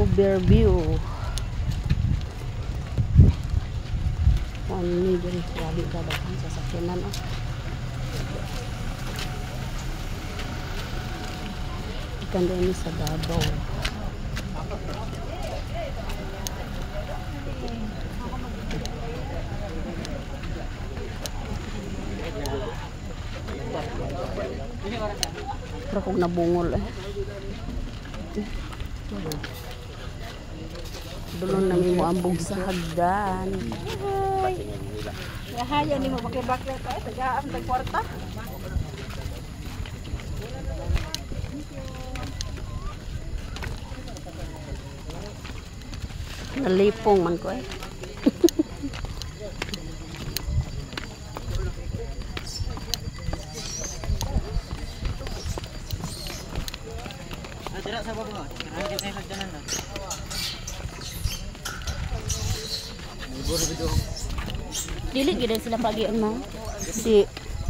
Overview. Ano diri, grabe ka daghan sa sakyanan oh. Ikan din sa Davao. Pero kung nabungol eh. Dulon na mo ambog sa hagdan. Hayan ni mo bakit-bakit ay tagaan tag kwarta. Nalipong man ko eh. Dili gid sila pagion ma. Di.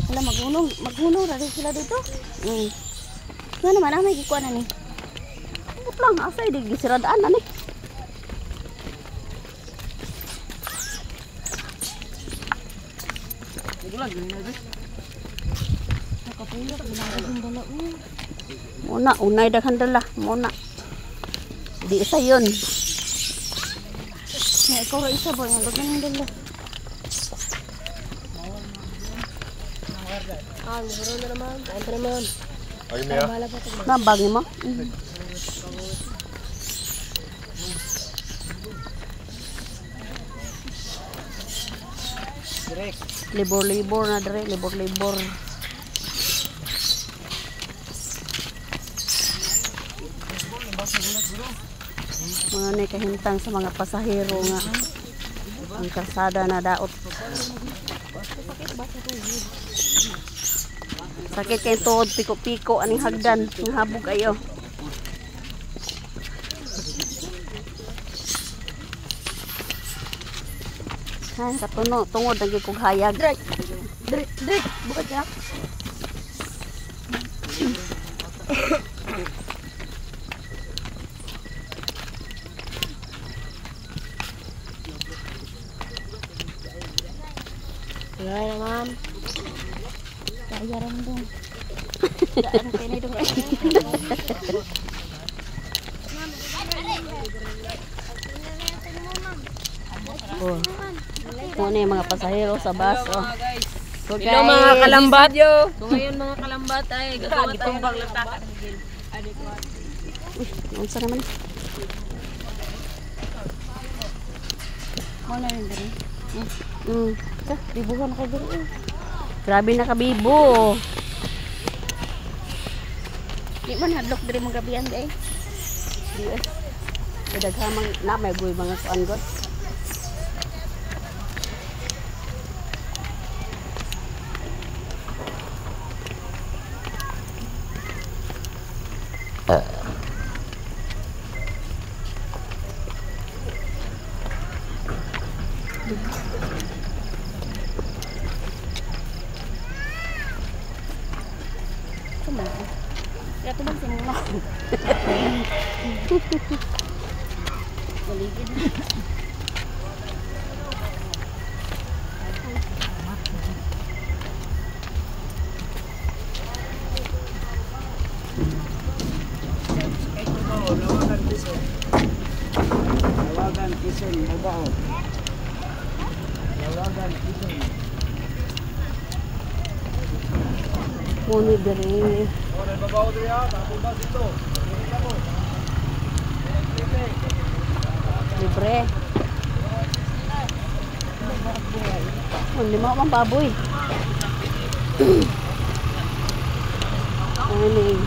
Wala magunong, magunong ra sila dito. Mm. Nga naman ang may gikuan ani. Ambot lang asay di gisiradaan ani. Muna, unay daghan dala, muna. Di isa yun. Na ikaw ra isa ba nga daghan dala. Ah, meron na naman. Ay pa naman. Ay, Mia. Nabag mo? Libor-libor na dre, libor-libor. Mga ni kahintang sa mga pasahero nga ang kalsada na daot. Sakit kay tuod, piko-piko aning hagdan, ang habog ayo. Ha, katuno, tungod lagi kog hayag. Drek. Drek, drek, bukod ka. Wala na, ma'am. Kaya ram dong. Daan kayo na dong. Oh. Muna yung mga pasahero sa bus. Oh. So, Hello mga kalambat. So ngayon mga kalambat ay gagawa tayo ng latakan. Uy, unsa naman? Mo na rin diri. Mm. Ka, bibuhan ka diri. Grabe na kabibo. Di man hadlok diri mong gabihan day. Di eh. Daghamang na may guy mga kuan god. Kaya ito bang sinuna? Maligid. Lawagan Quezon, Davao. Lawagan Quezon. Muni diri. Libre. Oh, lima mang baboy. Ano eh.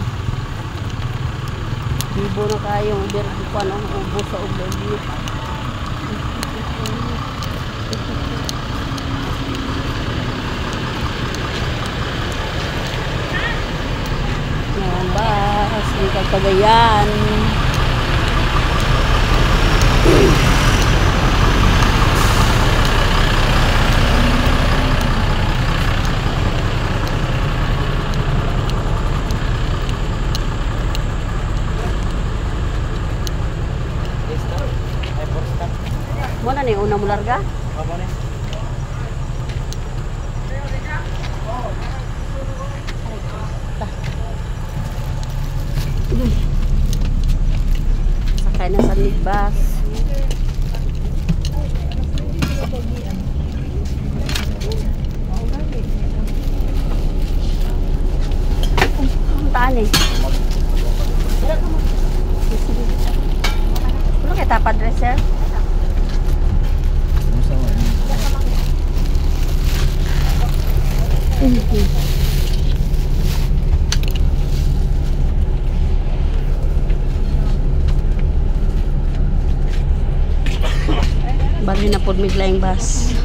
Bibo na kayo. Uber, ko ano, ubo sa overview. Yan, bus. Yung Cagayan. Ano yung una mo larga? Amo ni. Sakay na sa bus. Ang taan eh. Wala kay tapad sir? Bali na pod miglaing bus.